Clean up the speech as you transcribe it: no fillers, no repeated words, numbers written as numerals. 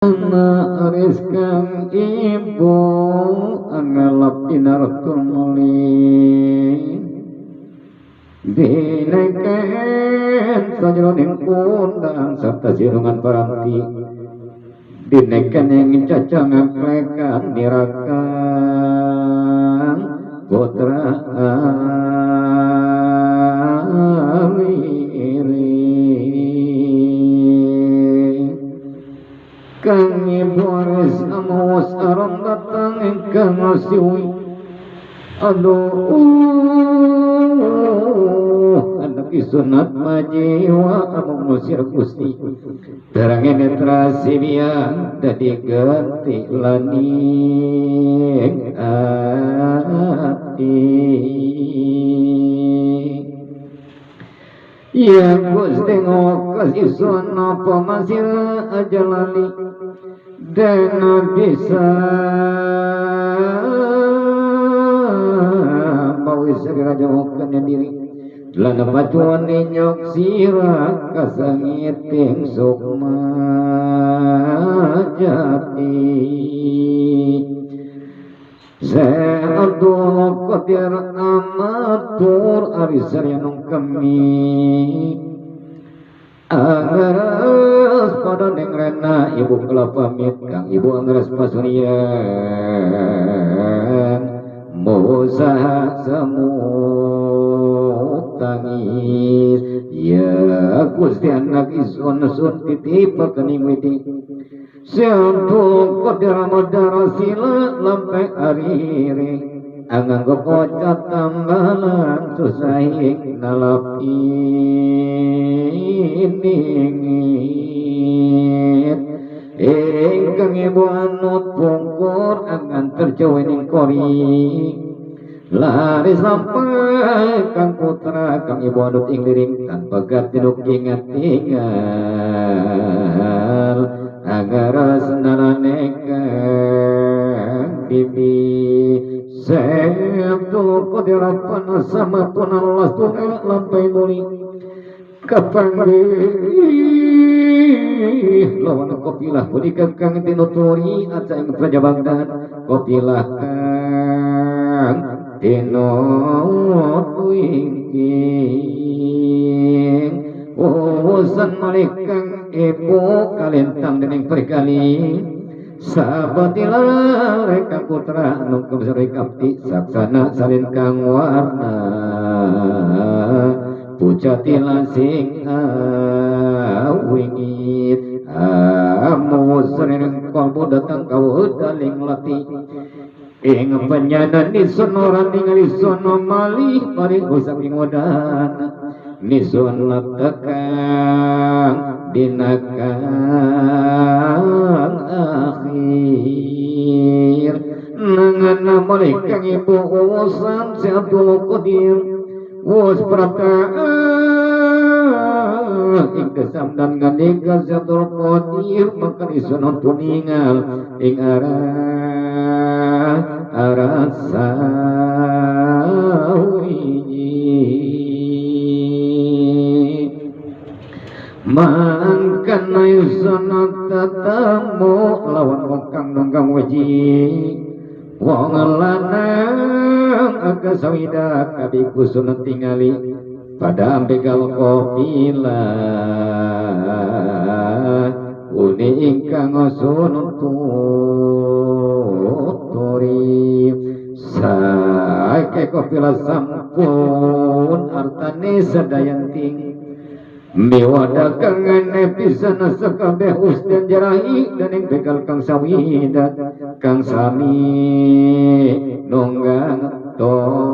Aris kang ibu angalap inaratul muli dineken sajroning kundang serta sirungan paranti dineken yang cacang ngaklekan nirakan putra kang ibu aris amus aron datang ingkang siwi aduh anak isunat majiwa amung musir gusti terangin netra sibian dadi ganti laning ati. Ya Gusti ngokas isun apa masih aja lali dan bisa mau segera jauhkan diri lan pacuan nyok sira kasangiting sukma jati Abdul Qadir amatur arisaryanung kami anggaras pada neng rena ibu kula pamit kang ibu anggaras pasurian musaha semut tangis ya Gusti anak isun sun titip kening witi Siantu Qadir madara sila lampai ariri anganggo kocot tambalan susahing nalap iningit ingkang ibu anut pungkur angan terjawening kori lari sampai kang putra kang ibu anut ing liring tanpa gatinuk ingat tinggal agar senarane kang bibi Sabtu Qadir sama pun Allah tunga lampai muli kapanggih lawan kopilah punika kang tinuturi aca ing praja Baghdad kopilah kang tinuturing urusan malih kang ibu kalentang dening perkali sabatilah reka putra nungkem sari kapti saksana salin kang warna pujatilah sing awingit amu sering kalbu datang kau daling lati ing penyanan nisun ora ningali sono malih bari usak ing wadan nisun letekang dina kang akhir nangana malih kang ibu usan si Abdul Qadir wus prata ing kesamdan ngandika si Abdul Qadir maka isun tuningal ing arah arah sawiji mangkan isun tetamu lawan wong kang nunggang weji wong lanang aga sawida kabiku sunat tingali pada ambegal kopilah uni ingkang sunut tuturi saeke kopilah sampun artane sadayanting miwada kangane pisan sakabeh usdan jarahi dening begal kang sawida kang sami nunggang tori.